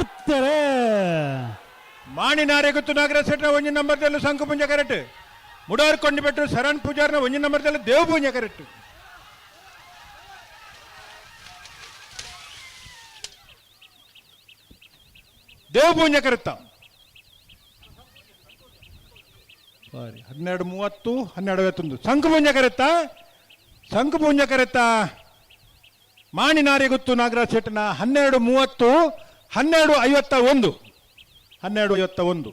ಪೋರ್ತೆರೆ. ಮಾಣಿ ನಾರೆಗುತ್ತು ನಾಗರಾಜ್ ಶೆಟ್ಟರ ಒಂಜಿ ನಂಬರ್ದಲ್ಲಿ ಶಂಕು ಪುಂಜ ಕರೆಕ್ಟ್. ಮುಡಾರ್ ಕೊಂಡಿಬೆಟ್ಟು ಶರಣ್ ಪೂಜಾರ್ನ ಒಂಜಿ ನಂಬರ್ದಲ್ಲಿ ದೇವ ಪೂಂಜ ಕರೆಕ್ಟ್. ದೇವ ಪೂಂಜ ಕರೆಕ್ತ. ಸಾರಿ, 12:30, 12:51. ಶಂಕು ಪೂಂಜ ಕರೆತ್ತ, ಶಂಕು ಪೂಂಜ ಕರೆತ್ತ. ಮಾಣಿ ನಾರೆಗುತ್ತು ನಾಗರಾಜ್ ಶೆಟ್ಟನ 12:30, 12:51, 12:51.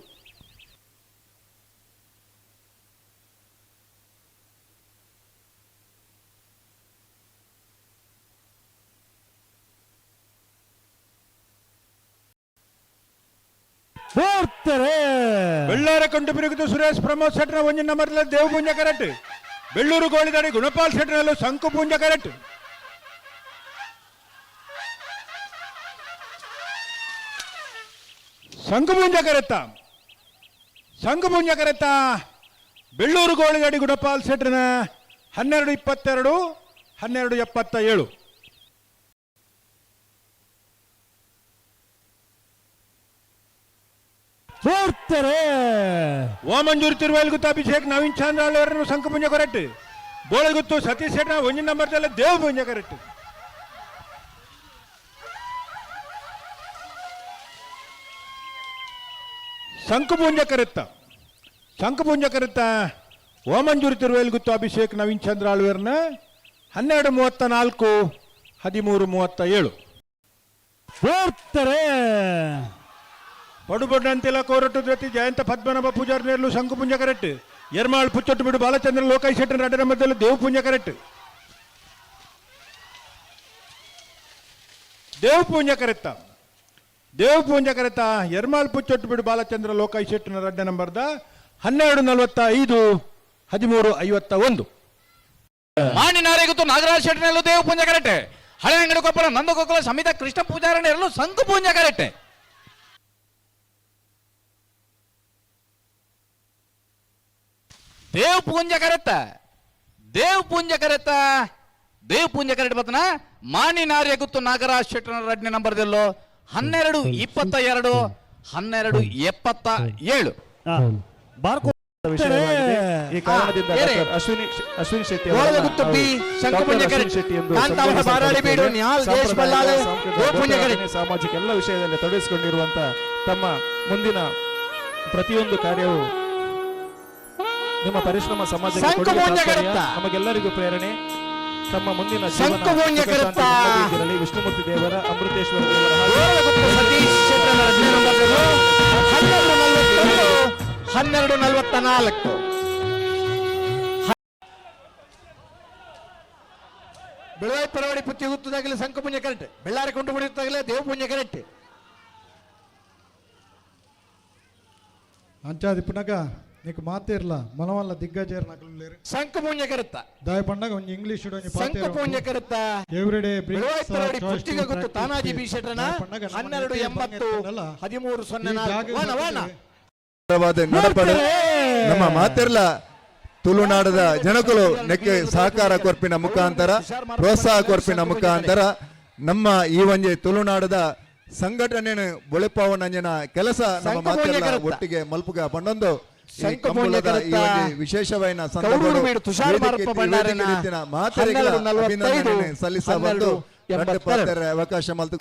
ಪೋರ್ತೆರೆ. ಬೆಳ್ಳಾರ ಕಂಡು ಬಿರುಗುದು ಸುರೇಶ್ ಪ್ರಮೋದ್ ಶೆಟ್ಟರ ಒಂಜಿ ನಂಬರ್ಲ ದೇವಪೂಂಜ ಕರೆಕ್ಟ್. ಬೆಳ್ಳೂರು ಗೋಳಿದಾಡಿ ಗುಣಪಾಲ್ ಶೆಟ್ಟರಲ್ಲೂ ಶಂಕು ಪೂಂಜ ಕರೆಕ್ಟ್. ಶಂಕು ಪೂಂಜ ಕರೆತ್ತ, ಶಂಕು ಪೂಂಜ ಕರೆತ್ತ. ಬೆಳ್ಳೂರು ಗೋಳಿದಾಡಿ ಗುಣಪಾಲ್ ಶೆಟ್ಟರನ 12:22, 12:77. ಪೋರ್ತೆರೆ. ಓಮಂಜೂರು ತಿರುವೈಲ್ಗುತ್ತು ಅಭಿಷೇಕ್ ನವೀನ್ ಚಂದ್ರ ಅವರನ್ನು ಶಂಕುಪುಂಜ ಕರೆಕ್ಟ್. ಬೋಳಗುತ್ತು ಸತೀಶ್ ಶೆಟ್ಟರ ಒಂಜಿ ನಂಬರ್ ದೇವ ಪೂಂಜ ಕರೆಕ್ಟ್. ಶಂಕುಪೂಂಜ ಕರೆತ್ತ, ಶಂಕುಪೂಂಜ ಕರೆತ್ತ. ಓಮಂಜೂರು ತಿರುವೈಲ್ಗುತ್ತು ಅಭಿಷೇಕ್ ನವೀನ್ ಚಂದ್ರ ಆಳ್ವೇರ್ನ 12:34, 13:37. ಪೋರ್ತೆರೆ. ಪಡುಬೊಡ್ಡಂತಿಲ ಕೋರಟು ದ್ರತಿ ಜಯಂತ ಪದ್ಮನಾಭ ಪೂಜಾರಿ ನೇರ್ಲು ಶಂಕುಪುಂಜ ಕರೆಕ್ಟ್. ಎರ್ಮಾಳ್ ಪುಚ್ಚೊಟ್ಟು ಬಿಡು ಬಾಲಚಂದ್ರ ಲೋಕೈ ಶೆಟ್ಟರ್ ರಡ್ಡರ ಮಧ್ಯದಲ್ಲಿ ದೇವಪೂಂಜ ಕರೆಕ್ಟ್. ದೇವಪೂಂಜ ಕರೆತ್ತ, ದೇವಪೂಂಜ ಕರೆತ್ತ. ಎರ್ಮಾಳ್ ಪುಚ್ಚೊಟ್ಟು ಬಿಡು ಬಾಲಚಂದ್ರ ಲೋಕೈ ಶೆಟ್ಟನ ರಡ್ಡ ನಂಬರ್ದ 12:45, 13:51. ಮಾಣಿ ನಾರೆಗುತ್ತು ನಾಗರಾಜ್ ಶೆಟ್ಟನಲ್ಲೂ ದೇವ ಪೂಂಜ ಕರೆಕ್ಟ್. ಹಳೆ ಅಂಗಡಿ ಕೊಪ್ಪಳ ನಂದಗೋಕುಲ ಸಮಿತ ಕೃಷ್ಣ ಪೂಜಾರನೆರಲು ಸಂಕು ಪೂಂಜ ಕರೆಕ್ಟ್. ದೇವ್ ಪೂಂಜ ಕರೆತ್ತ, ದೇವ್ ಪೂಂಜ ಕರೆತ್ತ, ದೇವ್ ಪೂಂಜ ಕರೆಕ್ಟ್ ಬತ್ತನ. ಮಾಣಿ ನಾರ್ಯಗುತ್ತು ನಾಗರಾಜ್ ಶೆಟ್ಟನ ರಡ್ನೇ ನಂಬರ್ದಲ್ಲೋ 12:22, 12:77. ಬಾರ್ಕೋ. ವಿಷಯವಾಗಿದೆ. ಈ ಕಾರಣದಿಂದ ಹಾ, ಬೇರೆ. ಡಾಕ್ಟರ್ ಅಶ್ವಿನಿ ಅಶ್ವಿನಿ ಶೆಟ್ಟಿ ಅವರನ್ನ ಗೋಳಗುತ್ತು ನಾವು P. Shankupunja doctor Ashwini correct. Shetty ಎಂದು ಕಾಂತಾವರ ಬಾರಾಡಿ ಬೀಡು, ನಿಹಾಲ್ ದೇಶ್ ಸಾಂಪ್ರದಾಯಿಕ, ಬಲ್ಲಾಳೆ, ಸಾಂಸ್ಕೃತಿಕ, ಗೋಪುಂಜ ಕರೆಕ್ಟ್. ಗೋಪುರಾಧನೆ, ಸಾಮಾಜಿಕ ಎಲ್ಲ ವಿಷಯದಲ್ಲಿ ತೊಡಗಿಸಿಕೊಂಡಿರುವಂತ ತಮ್ಮ ಮುಂದಿನ ಪ್ರತಿಯೊಂದು ಕಾರ್ಯವು ನಿಮ್ಮ ಪರಿಶ್ರಮ ಸಮಾಜಕ್ಕೆ ಕೊಡುಗೆ ಶಂಕುಪುಂಜ ತಾತ್ಪರ್ಯ, ಕರೆಕ್ಟ. ನಮಗೆಲ್ಲರಿಗೂ ಪ್ರೇರಣೆ. ತಮ್ಮ ಮುಂದಿನ ಜೀವನ ಶಂಕುಪುಂಜ ಸುಖ, ಶಾಂತಿ, ಕರೆಕ್ಟ. ನೆಮ್ಮದಿಯಿಂದಿರಲಿ. ವಿಷ್ಣುಮೂರ್ತಿ ದೇವರ, ಅಮೃತೇಶ್ವರ ದೇವರ ಹಾಗೆ ಗೋಳಗುತ್ತು ಸತೀಶ್ ಶೆಟ್ಟರ ರಡ್ನೇ ನಂಬರ್ದಲ್ಲೋ 12:41, 12:44. ಬೆಳವಾಯಿ ಪರವಾಡಿ ಪುತ್ತಿ ಗುತ್ತದಾಗಲಿ ಶಂಕುಪುಂಜ ಕರೆಕ್ಟ್. ಬೆಳ್ಳಾರಿ ಕುಂಟು ಮುಡಿಯುತ್ತಾಗಲೇ ದೇವಪುಂಜ ಕರೆಕ್ಟ್. ಅಂಚಾದಿ ಪುನಗ నీకు ಮಾತಿರ್ಲ ಮನವಲ್ಲ ದಿగ్గಜೇರ್ ನಕಲು. ಶಂಕುಪುಂಜ ಕರೆಕ್ತ. ದಾಯ ಪಂಡಗ ಒಂಜಿ ಇಂಗ್ಲಿಷ್ ಒಂಜಿ ಶಂಕುಪುಂಜ ಕರೆಕ್ತ. ಎವ್ರಿ ಡೇ ಬೆಳವಾಯಿ ಪರವಾಡಿ ಪುತ್ತಿಗೆ ಗುತ್ತು ತಾನಾಜಿ ಬಿ ಶೆಟ್ಟರನ 12:80, 13:04. ವಾನ ವಾನ. ವಾದ ನಡಪಡು ನಮ್ಮ ಮಾತಿರ್ಲ ತುಳುನಾಡದ ಜನಕುಲು ನೆಕ್ಕೆ ಸಹಕಾರ ಕೊರ್ಪಿನ ಮುಖಾಂತರ, ಪ್ರೋತ್ಸಾಹ ಕೊರ್ಪಿನ ಮುಖಾಂತರ ನಮ್ಮ ಈ ಒಂಜಿ ತುಳುನಾಡದ ಸಂಘಟನೆ ಬೊಳೆಪಾವನಂಜಿನ ಕೆಲಸ ನಮ್ಮ ಮಾತಿರ್ಲ ಒಟ್ಟಿಗೆ ಮಲ್ಪುಗ ಪಂಡೊಂದು ಈ ಕಂಬಳದ ಈ ಒಂಜಿ ವಿಶೇಷವಾಯಿನ ಕೌಡೂರು ಬೀಡು ತುಷಾರ್ ಮಾರಪ್ಪ ಭಂಡಾರಿನ ಮಾತೆರೆಗಳ 12:45, ಅಭಿನಂದನೆ ಸಲ್ಲಿಸ ಬಂದು 12:82. ಪಾತ್ರ ಅವಕಾಶ ಮಲ್ತು.